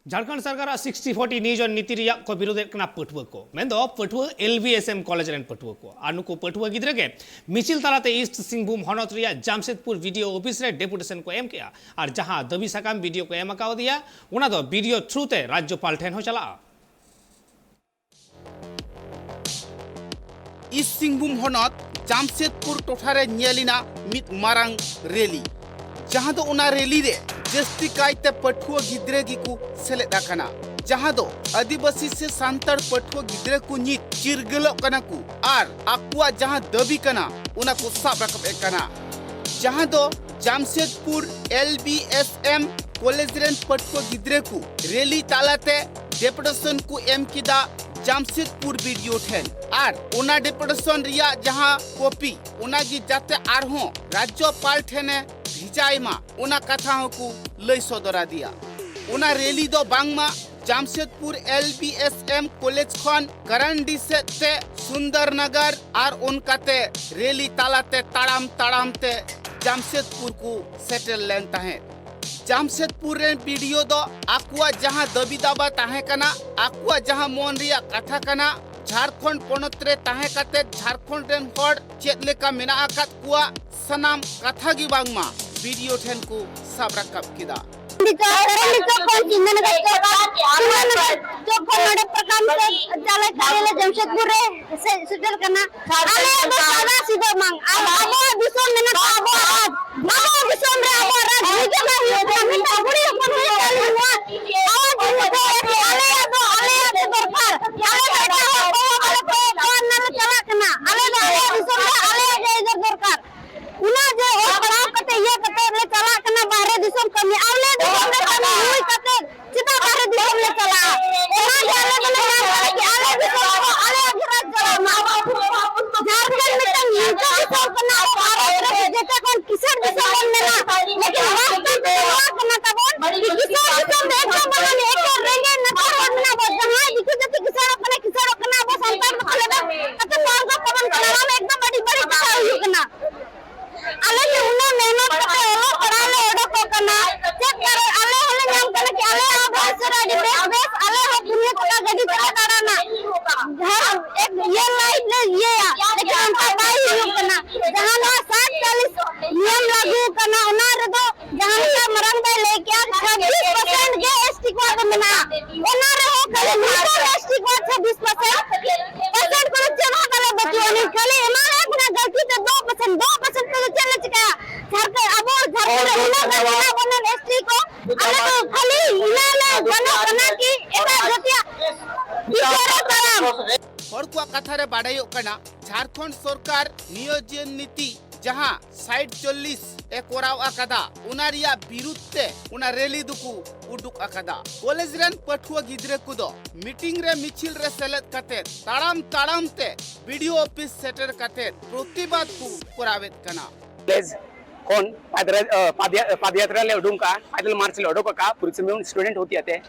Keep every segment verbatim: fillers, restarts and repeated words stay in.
ᱡᱷᱟᱲᱠᱷᱚᱸᱰ ᱥᱚᱨᱠᱟᱨᱟᱜ sixty forty ᱱᱤᱭᱳᱡᱚᱱ ᱱᱤᱛᱤ ᱨᱮᱭᱟᱜ ᱠᱚ ᱵᱤᱨᱳᱫᱮᱫ ᱠᱟᱱᱟ ᱯᱟᱹᱴᱷᱩᱣᱟᱹ ᱠᱚ, ᱢᱮᱱᱫᱚ ᱯᱟᱹᱴᱷᱩᱣᱟᱹ L B S M college ᱨᱮᱱ ᱯᱟᱹᱴᱷᱩᱣᱟᱹ ᱠᱚ᱾ ᱟᱨ ᱱᱩᱠᱩ ᱯᱟᱹᱴᱷᱩᱣᱟᱹ ᱜᱤᱫᱽᱨᱟᱹ ᱜᱮ ᱢᱤᱪᱷᱤᱞ ᱛᱟᱞᱟᱛᱮ ᱤᱥᱴ ᱥᱤᱝᱵᱷᱩᱢ ᱦᱚᱱᱚᱛ ᱨᱮᱭᱟᱜ Jamshedpur B D O office ᱨᱮ ᱰᱮᱯᱩᱴᱮᱥᱚᱱ ᱠᱚ ᱮᱢ ᱠᱮᱜᱼᱟ᱾ ᱟᱨ ᱡᱟᱦᱟᱸ ᱫᱟᱹᱵᱤ ᱥᱟᱠᱟᱢ ᱵᱤ ᱰᱤ ᱳ ᱠᱚ ᱮᱢ ᱟᱠᱟᱣᱫᱮᱭᱟ, ᱚᱱᱟ ᱫᱚ ᱵᱤ ᱰᱤ ᱳ ᱛᱷᱨᱩ ᱛᱮ ᱨᱟᱡᱽᱡᱚᱯᱟᱞ ᱴᱷᱮᱱ ᱦᱚᱸ ᱪᱟᱞᱟᱜᱼᱟ᱾ ᱤᱥᱴ ᱥᱤᱝᱵᱷᱩᱢ ᱦᱚᱱᱚᱛ ᱡᱟᱢᱥᱮᱫᱽᱯᱩᱨ ᱴᱚᱴᱷᱟ ᱨᱮ ᱧᱮᱞ ᱮᱱᱟ ᱢᱤᱫ ᱢᱟᱨᱟᱝ ᱨᱮᱞᱤ, ᱡᱟᱦᱟᱸ ᱫᱚ ᱚᱱᱟ ᱨᱮᱞᱤ ᱨᱮ ᱡᱟᱹᱥᱛᱤ ᱠᱟᱭᱛᱮ ᱯᱟᱹᱴᱷᱩᱣᱟᱹ ᱜᱤᱫᱽᱨᱟᱹ ᱜᱮᱠᱚ ᱥᱮᱞᱮᱫ ᱟᱠᱟᱱᱟ, ᱡᱟᱦᱟᱸ ᱫᱚ ᱟᱹᱫᱤᱵᱟᱹᱥᱤ ᱥᱮ ᱥᱟᱱᱛᱟᱲ ᱯᱟᱹᱴᱷᱩᱣᱟᱹ ᱜᱤᱫᱽᱨᱟᱹ ᱠᱚ ᱧᱤᱛ ᱪᱤᱨᱜᱟᱹᱞᱚᱜ ᱠᱟᱱᱟ ᱠᱚ ᱟᱨ ᱟᱠᱚᱣᱟᱜ ᱡᱟᱦᱟᱸ ᱫᱟᱹᱵᱤ ᱠᱟᱱᱟ, ᱚᱱᱟ ᱠᱚ ᱥᱟᱵ ᱨᱟᱠᱟᱵ ᱮᱫ ᱠᱟᱱᱟ, ᱡᱟᱦᱟᱸ ᱫᱚ Jamshedpur L B S M college ᱨᱮᱱ ᱯᱟᱹᱴᱷᱩᱣᱟᱹ ᱜᱤᱫᱽᱨᱟᱹ ᱠᱚ ᱨᱮᱞᱤ ᱛᱟᱞᱟᱛᱮ ᱰᱮᱯᱩᱴᱮᱥᱚᱱ ᱠᱚ ᱮᱢ ᱠᱮᱫᱟ ᱡᱟᱢᱥᱮᱫᱽᱯᱩᱨ ᱵᱤ ᱰᱤ ᱳ ᱴᱷᱮᱱ᱾ ᱟᱨ ᱚᱱᱟ ᱰᱮᱯᱩᱴᱮᱥᱚᱱ ᱨᱮᱭᱟᱜ ᱡᱟᱦᱟᱸ ᱠᱚᱯᱤ, ᱚᱱᱟ ᱜᱮ ᱡᱟᱛᱮ ᱟᱨᱦᱚᱸ ᱨᱟᱡᱽᱡᱚᱯᱟᱞ ᱴᱷᱮᱱᱮ ᱵᱷᱮᱡᱟᱭ ᱢᱟ, ᱚᱱᱟ ᱠᱟᱛᱷᱟ ᱦᱚᱸᱠᱚ ᱞᱟᱹᱭ ᱥᱚᱫᱚᱨ ᱟᱫᱮᱭᱟ᱾ ᱚᱱᱟ ᱨᱮᱞᱤ ᱫᱚ ᱵᱟᱝᱢᱟ Jamshedpur L B S M college ᱠᱷᱚᱱ ᱠᱟᱨᱟᱱᱰᱤ ᱥᱮᱫ ᱛᱮ ᱥᱩᱱᱫᱚᱨ ᱱᱚᱜᱚᱨ ᱟᱨ ᱚᱱᱠᱟᱛᱮ ᱨᱮᱞᱤ ᱛᱟᱞᱟᱛᱮ ᱛᱟᱲᱟᱢ ᱛᱟᱲᱟᱢ ᱛᱮ ᱡᱟᱢᱥᱮᱫᱽᱯᱩᱨ ᱠᱚ ᱥᱮᱴᱮᱨ ᱞᱮᱱ ᱛᱟᱦᱮᱸᱫ᱾ ᱡᱟᱢᱥᱮᱫᱽᱯᱩᱨ ᱨᱮᱱ ᱵᱤ ᱰᱤ ᱳ ᱫᱚ ᱟᱠᱚᱣᱟᱜ ᱡᱟᱦᱟᱸ ᱫᱟᱹᱵᱤ ᱫᱟᱵᱟ ᱛᱟᱦᱮᱸ ᱠᱟᱱᱟ, ᱟᱠᱚᱣᱟᱜ ᱡᱟᱦᱟᱸ ᱢᱚᱱ ᱨᱮᱭᱟᱜ ᱠᱟᱛᱷᱟ ᱠᱟᱱᱟ, ᱡᱷᱟᱲᱠᱷᱚᱸᱰ ᱯᱚᱱᱚᱛ ᱨᱮ ᱛᱟᱦᱮᱸ ᱠᱟᱛᱮ ᱡᱷᱟᱲᱠᱷᱚᱸᱰ ᱨᱮᱱ ᱦᱚᱲ ᱪᱮᱫ ᱞᱮᱠᱟ ᱢᱮᱱᱟᱜ ᱟᱠᱟᱫ ᱠᱚᱣᱟ, ᱥᱟᱱᱟᱢ ᱠᱟᱛᱷᱟ ᱜᱮ ᱵᱟᱝᱢᱟ ᱵᱤ ᱰᱤ ᱳ ᱴᱷᱮᱱ ᱠᱚ ᱥᱟᱵ ᱨᱟᱠᱟᱵ ᱠᱮᱫᱟ᱾ ᱠᱚᱨᱚᱱᱰᱤ ᱪᱚᱠ ᱠᱷᱚᱱ ᱥᱤᱝᱜᱟᱱᱟᱜᱟᱨ ᱪᱚᱠ, ᱥᱤᱝᱜᱟᱱᱟᱜᱟᱨ ᱪᱚᱠ ᱠᱷᱚᱱ ᱱᱚᱰᱮ ᱯᱨᱚᱠᱟᱱᱛ ᱪᱟᱞᱟᱜ ᱠᱟᱱᱟ ᱡᱟᱢᱥᱮᱫᱽᱯᱩᱨ ᱨᱮ ᱥᱮ-, ᱥᱮᱴᱮᱨ ᱠᱟᱱᱟ᱾ ᱟᱞᱮᱭᱟᱜ ᱫᱚ ᱥᱟᱫᱟ ᱥᱤᱫᱟᱹ ᱵᱟᱝ, ᱟᱵᱚᱣᱟᱜ ᱫᱤᱥᱚᱢ ᱢᱮᱱᱟᱜᱼᱟ, ᱟᱵᱚᱣᱟᱜ ᱨᱟᱡᱽ, ᱟᱵᱚᱣᱟᱜ ᱫᱤᱥᱚᱢ ᱨᱮ ᱟᱵᱚᱣᱟᱜ ᱨᱟᱡᱽ ᱱᱤᱡᱮ ᱵᱟᱝ ᱦᱩᱭᱩᱜ ᱠᱟᱱᱟ᱾ ᱢᱤᱫᱴᱟᱝ ᱠᱩᱲᱤ ᱦᱚᱯᱚᱱ ᱦᱩᱭ ᱠᱟᱛᱮ ᱱᱚᱣᱟ ᱟᱣᱟᱡᱽ ᱤᱧ ᱩᱴᱷᱟᱹᱣᱮᱫ ᱛᱮ ᱟᱞᱮᱭᱟᱜ ᱫᱚ, ᱟᱞᱮᱭᱟᱜ ᱜᱮ ᱫᱚᱨᱠᱟᱨ᱾ ᱟᱞᱮ ᱫᱚ ᱮᱴᱟᱜ ᱦᱚᱲ ᱠᱚ ᱵᱟᱞᱮ ᱠᱚᱭᱚᱜ ᱠᱚᱣᱟ, ᱚᱱᱟ ᱞᱮ ᱪᱟᱞᱟᱜ ᱠᱟᱱᱟ᱾ ᱟᱞᱮ ᱫᱚ ᱟᱞᱮᱭᱟᱜ ᱫᱤᱥᱚᱢ ᱨᱮ ᱟᱞᱮᱭᱟᱜ ᱜᱮ ᱟᱹᱭᱫᱟᱹᱨ ᱫᱚᱨᱠᱟᱨ᱾ ᱚᱱᱟ ᱡᱮ ᱚᱞ ᱯᱟᱲᱦᱟᱣ ᱠᱟᱛᱮ ᱤᱭᱟᱹ ᱠᱟᱛᱮ ᱞᱮ ᱪᱟᱞᱟᱜ ᱠᱟᱱᱟ ᱵᱟᱦᱨᱮ ᱫᱤᱥᱚᱢ ᱠᱟᱹᱢᱤ, ᱟᱞᱮ ᱫᱤᱥᱚᱢ ᱨᱮ ᱠᱟᱹᱢᱤ ᱦᱩᱭ ᱠᱟᱛᱮ ᱪᱮᱫᱟᱜ ᱵᱟᱦᱨᱮ ᱫᱤᱥᱚᱢ ᱞᱮ ᱪᱟᱞᱟᱜᱼᱟ? ᱚᱱᱟ ᱜᱮ ᱟᱞᱮ ᱫᱚᱞᱮ ᱧᱟᱢ ᱠᱟᱱᱟ ᱠᱤ ᱟᱞᱮ ᱫᱤᱥᱚᱢ ᱠᱚ ᱟᱞᱮᱭᱟᱜ ᱜᱮ ᱨᱟᱡᱽ ᱪᱟᱞᱟᱜ ᱢᱟ᱾ ᱡᱷᱟᱲᱠᱷᱚᱸᱰ ᱢᱤᱫᱴᱟᱝ ᱱᱤᱝᱠᱟᱹ ᱫᱤᱥᱚᱢ ᱠᱟᱱᱟ, ᱟᱵᱚ ᱵᱷᱟᱨᱚᱛ ᱨᱮ ᱡᱮᱛᱮ ᱠᱷᱚᱱ ᱠᱤᱥᱟᱹᱬ ᱫᱤᱥᱚᱢ ᱵᱚᱱ ᱢᱮᱱᱟ, ᱞᱮᱠᱤᱱ ᱵᱟᱥᱛᱚᱵ ᱫᱚ ᱱᱚᱣᱟ ᱠᱟᱱᱟ ᱛᱟᱵᱚᱱ ᱠᱤ ᱠᱤᱥᱟᱹᱬ ᱫᱤᱥᱚᱢ ᱫᱚ ᱮᱠᱫᱚᱢ ᱵᱟᱝᱟ, ᱮᱠᱫᱚᱢ ᱨᱮᱸᱜᱮᱡ ᱱᱟᱪᱟᱨ ᱦᱚᱲ ᱢᱮᱱᱟᱜ ᱵᱚᱱ᱾ ᱡᱟᱦᱟᱸᱭ ᱫᱤᱠᱩ ᱡᱟᱹᱛᱤ ᱠᱤᱥᱟᱹᱬᱚᱜ ᱠᱟᱱᱟ, ᱠᱤᱥᱟᱹᱬᱚᱜ ᱠᱟᱱᱟ, ᱟᱵᱚ ᱥᱟᱱᱛᱟᱲ ᱫᱚ ᱛᱟᱦᱞᱮ ᱫᱚ ᱠᱟᱛᱮ ᱯᱟᱲᱦᱟᱣ ᱠᱚ ᱛᱟᱵᱚᱱ ᱠᱟᱱᱟ, ᱱᱚᱣᱟ ᱢᱟ ᱮᱠᱫᱚᱢ ᱟᱹᱰᱤ ᱵᱟᱹᱲᱤᱡ ᱠᱟᱛᱷᱟ ᱦᱩᱭᱩᱜ ᱠᱟᱱᱟ᱾ ᱟᱞᱮ ᱡᱮ ᱩᱱᱟᱹᱜ ᱢᱮᱦᱱᱚᱛ ᱠᱟᱛᱮ ᱚᱞᱚᱜ ᱯᱟᱲᱦᱟᱣ ᱞᱮ ᱚᱰᱚᱠᱚᱜ ᱠᱟᱱᱟ, ᱪᱮᱫ ᱠᱟᱨᱚᱱ ᱟᱞᱮ ᱦᱚᱸᱞᱮ ᱧᱟᱢ ᱠᱟᱱᱟ ᱠᱤ ᱟᱞᱮᱭᱟᱜ ᱵᱮᱥ ᱨᱮ ᱟᱹᱰᱤ ᱵᱮᱥ, ᱵᱮᱥ, ᱟᱞᱮ ᱦᱚᱸ ᱯᱩᱱᱭᱟᱹ ᱴᱟᱠᱟ ᱜᱟᱹᱰᱤ ᱛᱮᱞᱮ ᱫᱟᱬᱟᱱᱟ᱾ ᱦᱮᱸ, ᱮᱠ ᱤᱭᱟᱹ ᱞᱟᱹᱭ ᱞᱮ ᱤᱭᱟᱹᱭᱟ, ᱞᱮᱠᱤᱱ ᱚᱱᱠᱟ ᱵᱟᱭ ᱦᱩᱭᱩᱜ ᱠᱟᱱᱟ᱾ ᱡᱟᱦᱟᱸ ᱱᱚᱣᱟ ᱥᱟᱴ ᱪᱟᱞᱤᱥ ᱱᱤᱭᱚᱢ ᱞᱟᱹᱜᱩ ᱠᱟᱱᱟ, ᱚᱱᱟ ᱨᱮᱫᱚ ᱡᱟᱦᱟᱸ ᱞᱮᱠᱟ ᱢᱟᱨᱟᱝ ᱵᱟᱭ ᱞᱟᱹᱭ ᱠᱮᱜᱼᱟ, ᱪᱷᱟᱵᱵᱤᱥ ᱯᱟᱨᱥᱮᱱᱴ ᱜᱮ ᱮᱥ ᱴᱤ ᱠᱚᱣᱟᱜ ᱫᱚ ᱢᱮᱱᱟᱜᱼᱟ᱾ ᱚᱱᱟ ᱨᱮᱦᱚᱸ ᱠᱷᱟᱹᱞᱤ ᱱᱤᱛᱚᱜ ᱮᱥ ᱴᱤ ᱠᱚᱣᱟᱜ ᱪᱷᱟᱵᱵᱤᱥ ᱯᱟᱨᱥᱮᱱᱴ, ᱯᱟᱨᱥᱮᱱᱴ ᱠᱚᱫᱚ ᱪᱮᱫ ᱦᱚᱸ ᱛᱟᱞᱮ ᱵᱟᱹᱪᱩᱜ ᱟᱹᱱᱤᱡ, ᱠᱷᱟᱹᱞᱤ ᱮᱢᱟ ᱞᱮ ᱠᱟᱱᱟ ᱜᱟᱹᱞᱛᱤ ᱛᱮ ᱫᱩ ᱯᱟᱨᱥᱮᱱᱴ, ᱫᱩ ᱯᱟᱨᱥᱮᱱᱴ ᱛᱮᱫᱚ ᱪᱮᱫ ᱞᱮ ᱪᱤᱠᱟᱹᱭᱟ? ᱡᱷᱟᱲᱠᱷᱚᱸᱰ, ᱟᱵᱚ ᱡᱷᱟᱲᱠᱷᱚᱸᱰ ᱨᱮ ᱩᱱᱟᱹᱜ ᱜᱟᱱ ᱢᱮᱱᱟᱜ ᱵᱚᱱᱟ ᱮᱥ ᱴᱤ ᱠᱚ, ᱟᱞᱮ ᱫᱚ ᱠᱷᱟᱹᱞᱤ ᱤᱱᱟᱹ ᱞᱮ ᱜᱟᱱᱚᱜ ᱠᱟᱱᱟ ᱠᱤ ᱮᱴᱟᱜ ᱡᱟᱹᱛᱤᱭᱟᱜ ᱯᱤᱪᱷᱮ ᱨᱮ ᱛᱟᱲᱟᱢ? ᱦᱚᱲ ᱠᱚᱣᱟᱜ ᱠᱟᱛᱷᱟ ᱨᱮ ᱵᱟᱰᱟᱭᱚᱜ ᱠᱟᱱᱟ, ᱡᱷᱟᱲᱠᱷᱚᱸᱰ ᱥᱚᱨᱠᱟᱨ ᱱᱤᱭᱳᱡᱚᱱ ᱱᱤᱛᱤ ᱡᱟᱦᱟᱸ ᱥᱟᱴ ᱪᱚᱞᱞᱤᱥ ᱮ ᱠᱚᱨᱟᱣ ᱟᱠᱟᱫᱟ, ᱚᱱᱟ ᱨᱮᱭᱟᱜ ᱵᱤᱨᱩᱫᱷ ᱛᱮ ᱚᱱᱟ ᱨᱮᱞᱤ ᱫᱚᱠᱚ ᱩᱰᱩᱠ ᱟᱠᱟᱫᱟ᱾ ᱠᱚᱞᱮᱡᱽ ᱨᱮᱱ ᱯᱟᱹᱴᱷᱩᱣᱟᱹ ᱜᱤᱫᱽᱨᱟᱹ ᱠᱚᱫᱚ ᱢᱤᱴᱤᱝ ᱨᱮ ᱢᱤᱪᱷᱤᱞ ᱨᱮ ᱥᱮᱞᱮᱫ ᱠᱟᱛᱮ ᱛᱟᱲᱟᱢ ᱛᱟᱲᱟᱢ ᱛᱮ ᱵᱤ ᱰᱤ ᱳ ᱚᱯᱷᱤᱥ ᱥᱮᱴᱮᱨ ᱠᱟᱛᱮ ᱯᱨᱚᱛᱤᱵᱟᱫ ᱠᱚ ᱠᱚᱨᱟᱣᱮᱫ ᱠᱟᱱᱟ᱾ ᱠᱚᱞᱮᱡᱽ ᱠᱷᱚᱱ ᱯᱟᱫᱽᱨᱟ-, ᱟᱹ, ᱯᱟᱫᱽᱭᱟ-, ᱯᱟᱫᱽᱭᱟᱛᱨᱟ ᱞᱮ ᱩᱰᱩᱝ ᱠᱟᱜᱼᱟ, ᱯᱟᱭᱫᱚᱞ ᱢᱟᱨᱪ ᱞᱮ ᱩᱰᱩᱠ ᱟᱠᱟᱜᱼᱟ, ᱯᱩᱨᱵᱤ ᱥᱤᱝᱵᱷᱩᱢ ᱥᱴᱩᱰᱮᱱᱴ ᱦᱩᱭ ᱟᱛᱮ᱾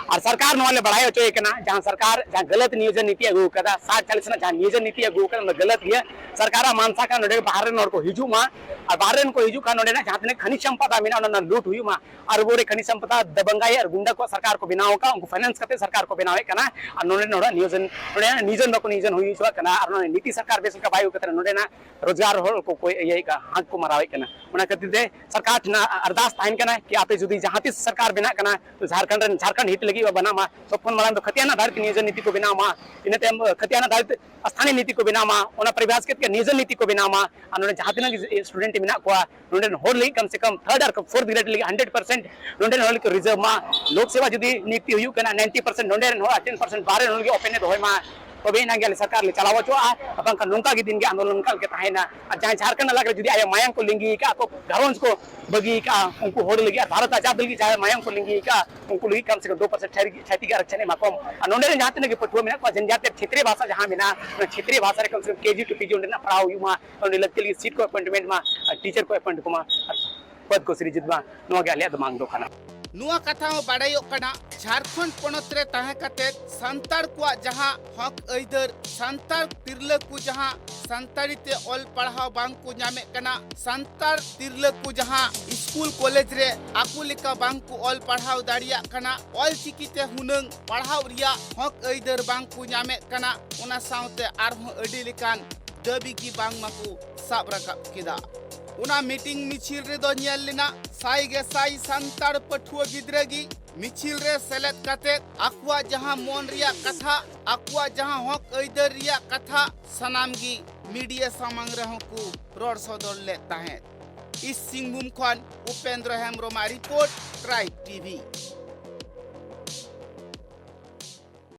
ᱟᱨ ᱥᱚᱨᱠᱟᱨ ᱱᱚᱣᱟ ᱞᱮ ᱵᱟᱲᱟᱭ ᱦᱚᱪᱚᱭᱮ ᱠᱟᱱᱟ, ᱡᱟᱦᱟᱸ ᱥᱚᱨᱠᱟᱨ ᱡᱟᱦᱟᱸ ᱜᱟᱞᱟᱛ ᱱᱤᱭᱳᱡᱚᱱ ᱱᱤᱛᱤ ᱟᱹᱜᱩ ᱟᱠᱟᱫᱟ, ᱥᱟᱴ ᱪᱟᱞᱤᱥ ᱨᱮᱱᱟᱜ ᱡᱟᱦᱟᱸ ᱱᱤᱭᱳᱡᱚᱱ ᱱᱤᱛᱤ ᱟᱹᱜᱩ ᱟᱠᱟᱫᱟ, ᱚᱱᱟ ᱜᱟᱞᱟᱛ ᱜᱮᱭᱟ᱾ ᱥᱚᱨᱠᱟᱨᱟᱜ ᱢᱟᱱᱥᱟ ᱠᱟᱱᱟ ᱱᱚᱰᱮ ᱵᱟᱦᱨᱮ ᱨᱮᱱ ᱦᱚᱲ ᱠᱚ ᱦᱤᱡᱩᱜ ᱢᱟ, ᱟᱨ ᱵᱟᱦᱨᱮ ᱨᱮᱱ ᱠᱚ ᱦᱤᱡᱩᱜ ᱠᱷᱟᱱ ᱱᱚᱰᱮᱱᱟᱜ ᱡᱟᱦᱟᱸ ᱛᱤᱱᱟᱹᱜ ᱠᱷᱟᱱᱤᱡᱽ ᱥᱚᱢᱯᱚᱫ ᱢᱮᱱᱟᱜᱼᱟ, ᱚᱱᱟ ᱨᱮᱱᱟᱜ ᱞᱩᱴ ᱦᱩᱭᱩᱜ ᱢᱟ᱾ ᱟᱨ ᱟᱵᱚᱨᱮ ᱠᱷᱟᱱᱤᱡᱽ ᱥᱚᱢᱯᱚᱫ ᱫᱟᱵᱟᱝᱜᱟᱭ ᱟᱨ ᱜᱩᱱᱰᱟ ᱠᱚ ᱥᱚᱨᱠᱟᱨ ᱠᱚ ᱵᱮᱱᱟᱣ ᱟᱠᱟᱫ, ᱩᱱᱠᱩ ᱯᱷᱟᱭᱱᱟᱱᱥ ᱠᱟᱛᱮ ᱥᱚᱨᱠᱟᱨ ᱠᱚ ᱵᱮᱱᱟᱣᱮᱫ ᱠᱟᱱᱟ᱾ ᱟᱨ ᱱᱚᱰᱮ ᱱᱚᱰᱮ ᱱᱤᱭᱳᱡᱚᱱ, ᱱᱚᱰᱮ ᱱᱤᱭᱳᱡᱚᱱ ᱵᱟᱠᱚ ᱱᱤᱭᱳᱡᱚᱱ ᱦᱩᱭ ᱦᱚᱪᱚᱣᱟᱜ ᱠᱟᱱᱟ, ᱟᱨ ᱱᱚᱰᱮ ᱱᱤᱛᱤ ᱥᱚᱨᱠᱟᱨ ᱵᱮᱥ ᱞᱮᱠᱟ ᱵᱟᱭ ᱟᱹᱜᱩ ᱠᱟᱛᱮ ᱱᱚᱰᱮᱱᱟᱜ ᱨᱳᱡᱽᱜᱟᱨ ᱦᱚᱲ ᱠᱚ, ᱠᱚ ᱤᱭᱟᱹᱭᱮᱫ ᱠᱟᱱᱟ, ᱦᱟᱸᱠ ᱠᱚ ᱢᱟᱨᱟᱣᱮᱫ ᱠᱟᱱᱟ᱾ ᱚᱱᱟ ᱠᱷᱟᱹᱛᱤᱨ ᱛᱮ ᱥᱚᱨᱠᱟᱨ ᱴᱷᱮᱱ ᱟᱨᱫᱟᱥ ᱛᱟᱦᱮᱱ ᱠᱟᱱᱟ ᱠᱤ ᱟᱯᱮ ᱡᱩᱫᱤ ᱡᱟᱦᱟᱸ ᱛᱤᱥ ᱥᱚᱨᱠᱟᱨ ᱵᱮᱱᱟᱜ ᱠᱟᱱᱟ, ᱛᱚ ᱡᱷᱟᱲᱠᱷᱚᱸᱰ ᱨᱮᱱ ᱡᱷᱟᱲᱠᱷᱚᱸᱰ ᱦᱤᱛ ᱞᱟᱹᱜᱤᱫ ᱵᱮᱱᱟᱜ ᱢᱟ, ᱥᱚᱵ ᱠᱷᱚᱱ ᱢᱟᱲᱟᱝ ᱫᱚ ᱠᱷᱟᱹᱛᱤᱭᱟᱱᱟ ᱟᱫᱷᱟᱨ ᱛᱮ ᱱᱤᱭᱳᱡᱚᱱ ᱱᱤᱛᱤ ᱠᱚ ᱵᱮᱱᱟᱣ ᱢᱟ, ᱤᱱᱟᱹ ᱛᱟᱭᱚᱢ ᱠᱷᱟᱹᱛᱤᱭᱟᱱᱟ ᱟᱫᱷᱟᱨ ᱛᱮ ᱥᱛᱷᱟᱱᱤᱭ ᱱᱤᱛᱤ ᱠᱚ ᱵᱮᱱᱟᱣ ᱢᱟ, ᱚᱱᱟ ᱯᱨᱤᱵᱷᱟᱥ ᱠᱮᱫ ᱠᱟᱱ ᱱᱤᱭᱳᱡᱚᱱ ᱱᱤᱛᱤ ᱠᱚ ᱵᱮᱱᱟᱣ ᱢᱟ᱾ ᱟᱨ ᱱᱚᱰᱮ ᱡᱟᱦᱟᱸ ᱛᱤᱱᱟᱹᱜ ᱜᱮ ᱥᱴᱩᱰᱮᱱᱴ ᱢᱮᱱᱟᱜ ᱠᱚᱣᱟ, ᱱᱚᱰᱮ ᱨᱮᱱ ᱦᱚᱲ ᱞᱟᱹᱜᱤᱫ ᱠᱟᱢ ᱥᱮ ᱠᱟᱢ ᱛᱷᱟᱨᱰ ᱟᱨ ᱯᱷᱳᱨᱛᱷ ᱜᱨᱮᱰ ᱞᱟᱹᱜᱤᱫ ᱦᱟᱱᱰᱨᱮᱰ ᱯᱟᱨᱥᱮᱱᱴ ᱱᱚᱰᱮ ᱨᱮᱱ ᱦᱚᱲ ᱞᱟᱹᱜᱤᱫ ᱠᱚ ᱨᱤᱡᱟᱨᱵᱷ ᱢᱟ᱾ ᱞᱳᱠ ᱥᱮᱵᱟ ᱡᱩᱫᱤ ᱱᱤᱛᱤ ᱦᱩᱭᱩᱜ ᱠᱟᱱᱟ, ᱱᱟᱭᱤᱱᱴᱤ ᱯᱟᱨᱥᱮᱱᱴ ᱱᱚᱰᱮ ᱨᱮᱱ ᱦᱚᱲ ᱟᱨ ᱴᱮᱱ ᱯᱟᱨᱥᱮᱱᱴ ᱵᱟᱦᱨᱮ ᱨᱮᱱ ᱦᱚᱲ ᱞᱟᱹᱜᱤᱫ ᱳᱯᱮᱱ ᱮ ᱫᱚᱦᱚᱭ ᱢᱟ, ᱛᱚᱵᱮ ᱮᱱᱟᱝ ᱜᱮ ᱟᱞᱮ ᱥᱚᱨᱠᱟᱨ ᱞᱮ ᱪᱟᱞᱟᱣ ᱦᱚᱪᱚᱣᱟᱜᱼᱟ, ᱟᱨ ᱵᱟᱝᱠᱷᱟᱱ ᱱᱚᱝᱠᱟ ᱜᱮ ᱫᱤᱱ ᱜᱮ ᱟᱱᱫᱳᱞᱚᱱ ᱱᱚᱝᱠᱟ ᱜᱮ ᱛᱟᱦᱮᱱᱟ᱾ ᱟᱨ ᱡᱟᱦᱟᱸᱭ ᱡᱷᱟᱲᱠᱷᱚᱸᱰ ᱮᱞᱟᱠᱟ ᱨᱮ ᱡᱩᱫᱤ ᱟᱭᱟᱜ ᱢᱟᱭᱟᱢ ᱠᱚ ᱞᱤᱸᱜᱤ ᱟᱠᱟᱫᱼᱟ, ᱟᱠᱚ ᱜᱷᱟᱨᱚᱸᱡᱽ ᱠᱚ ᱵᱟᱹᱜᱤ ᱟᱠᱟᱫᱼᱟ, ᱩᱱᱠᱩ ᱦᱚᱲ ᱞᱟᱹᱜᱤᱫ ᱟᱨ ᱵᱷᱟᱨᱚᱛ ᱟᱡᱟᱫ ᱞᱟᱹᱜᱤᱫ ᱡᱟᱦᱟᱸᱭ ᱢᱟᱭᱟᱢ ᱠᱚ ᱞᱤᱸᱜᱤ ᱟᱠᱟᱫᱼᱟ, ᱩᱱᱠᱩ ᱞᱟᱹᱜᱤᱫ ᱠᱟᱢ ᱥᱮ ᱠᱟᱢ ᱫᱩ ᱯᱟᱨᱥᱮᱱᱴ ᱪᱷᱟᱹᱛᱤᱠ ᱟᱨᱟᱠᱥᱚᱱ ᱮᱢᱟ ᱠᱚᱢ᱾ ᱟᱨ ᱱᱚᱰᱮ ᱨᱮᱱ ᱡᱟᱦᱟᱸ ᱛᱤᱱᱟᱹᱜ ᱜᱮ ᱯᱟᱹᱴᱷᱩᱣᱟᱹ ᱢᱮᱱᱟᱜ ᱠᱚᱣᱟ, ᱡᱟᱦᱟᱸ ᱛᱮ ᱪᱷᱮᱛᱨᱤᱭᱚ ᱵᱷᱟᱥᱟ ᱡᱟᱦᱟᱸ ᱢᱮᱱᱟᱜᱼᱟ, ᱚᱱᱟ ᱪᱷᱮᱛᱨᱤᱭᱚ ᱵᱷᱟᱥᱟ ᱨᱮ ᱠᱟᱢ ᱥᱮ ᱠᱟᱢ ᱠᱮ ᱡᱤ ᱴᱩ ᱯᱤ ᱡᱤ ᱚᱸᱰᱮᱱᱟᱜ ᱯᱟᱲᱦᱟᱣ ᱦᱩᱭᱩᱜ ᱢᱟ, ᱚᱸᱰᱮ ᱞᱟᱹᱠᱛᱤ ᱞᱟᱹᱜᱤᱫ ᱥᱤᱴ ᱠᱚ ᱮᱯᱚᱭᱮᱱᱴᱢᱮᱱᱴ ᱢᱟ, ᱟᱨ ᱴᱤᱪᱟᱨ ᱠᱚ ᱮᱯᱚᱭᱮᱱᱴ ᱠᱚᱢᱟ, ᱟᱨ ᱯᱚᱫᱽ ᱠᱚ ᱥᱤᱨᱡᱤᱛ ᱢᱟ, ᱱᱚᱣᱟ ᱜᱮ ᱟᱞᱮᱭᱟᱜ ᱫᱚ ᱢᱟᱝ ᱫᱚ ᱠᱟᱱᱟ᱾ ᱱᱚᱣᱟ ᱠᱟᱛᱷᱟ ᱦᱚᱸ ᱵᱟᱰᱟᱭᱚᱜ ᱠᱟᱱᱟ, ᱡᱷᱟᱲᱠᱷᱚᱸᱰ ᱯᱚᱱᱚᱛ ᱨᱮ ᱛᱟᱦᱮᱸ ᱠᱟᱛᱮ ᱥᱟᱱᱛᱟᱲ ᱠᱚᱣᱟᱜ ᱡᱟᱦᱟᱸ ᱦᱚᱠ ᱟᱹᱭᱫᱟᱹᱨ, ᱥᱟᱱᱛᱟᱲ ᱛᱤᱨᱞᱟᱹ ᱠᱚ ᱡᱟᱦᱟᱸ ᱥᱟᱱᱛᱟᱲᱤ ᱛᱮ ᱚᱞ ᱯᱟᱲᱦᱟᱣ ᱵᱟᱝ ᱠᱚ ᱧᱟᱢᱮᱫ ᱠᱟᱱᱟ, ᱥᱟᱱᱛᱟᱲ ᱛᱤᱨᱞᱟᱹ ᱠᱚ ᱡᱟᱦᱟᱸ ᱥᱠᱩᱞ ᱠᱚᱞᱮᱡᱽ ᱨᱮ ᱟᱠᱚ ᱞᱮᱠᱟ ᱵᱟᱝ ᱠᱚ ᱚᱞ ᱯᱟᱲᱦᱟᱣ ᱫᱟᱲᱮᱭᱟᱜ ᱠᱟᱱᱟ, ᱚᱞ ᱪᱤᱠᱤ ᱛᱮ ᱦᱩᱱᱟᱹᱝ ᱯᱟᱲᱦᱟᱣ ᱨᱮᱭᱟᱜ ᱦᱚᱠ ᱟᱹᱭᱫᱟᱹᱨ ᱵᱟᱝ ᱠᱚ ᱧᱟᱢᱮᱫ ᱠᱟᱱᱟ, ᱚᱱᱟ ᱥᱟᱶᱛᱮ ᱟᱨᱦᱚᱸ ᱟᱹᱰᱤ ᱞᱮᱠᱟᱱ ᱫᱟᱹᱵᱤ ᱜᱮ ᱵᱟᱝ ᱢᱟᱠᱚ ᱥᱟᱵ ᱨᱟᱠᱟᱵ ᱠᱮᱫᱟ᱾ ᱚᱱᱟ ᱢᱤᱴᱤᱝ ᱢᱤᱪᱷᱤᱞ ᱨᱮᱫᱚ ᱧᱮᱞ ᱞᱮᱱᱟ ᱥᱟᱭ ᱜᱮ ᱥᱟᱭ ᱥᱟᱱᱛᱟᱲ ᱯᱟᱹᱴᱷᱩᱣᱟᱹ ᱜᱤᱫᱽᱨᱟᱹ ᱜᱮ ᱢᱤᱪᱷᱤᱞ ᱨᱮ ᱥᱮᱞᱮᱫ ᱠᱟᱛᱮ ᱟᱠᱚᱣᱟᱜ ᱡᱟᱦᱟᱸ ᱢᱚᱱ ᱨᱮᱭᱟᱜ ᱠᱟᱛᱷᱟ, ᱟᱠᱚᱣᱟᱜ ᱡᱟᱦᱟᱸ ᱦᱚᱠ ᱟᱹᱭᱫᱟᱹᱨ ᱨᱮᱭᱟᱜ ᱠᱟᱛᱷᱟ ᱥᱟᱱᱟᱢ ᱜᱮ ᱢᱤᱰᱤᱭᱟ ᱥᱟᱢᱟᱝ ᱨᱮᱦᱚᱸ ᱠᱚ ᱨᱚᱲ ᱥᱚᱫᱚᱨ ᱞᱮᱫ ᱛᱟᱦᱮᱸᱫ᱾ ᱤᱥᱴ ᱥᱤᱝᱵᱷᱩᱢ ᱠᱷᱚᱱ ᱩᱯᱮᱱᱫᱨᱚ ᱦᱮᱢᱵᱨᱚᱢᱟᱜ ᱨᱤᱯᱳᱨᱴ, ᱴᱨᱟᱭᱤᱵᱽ ᱴᱤᱵᱷᱤ᱾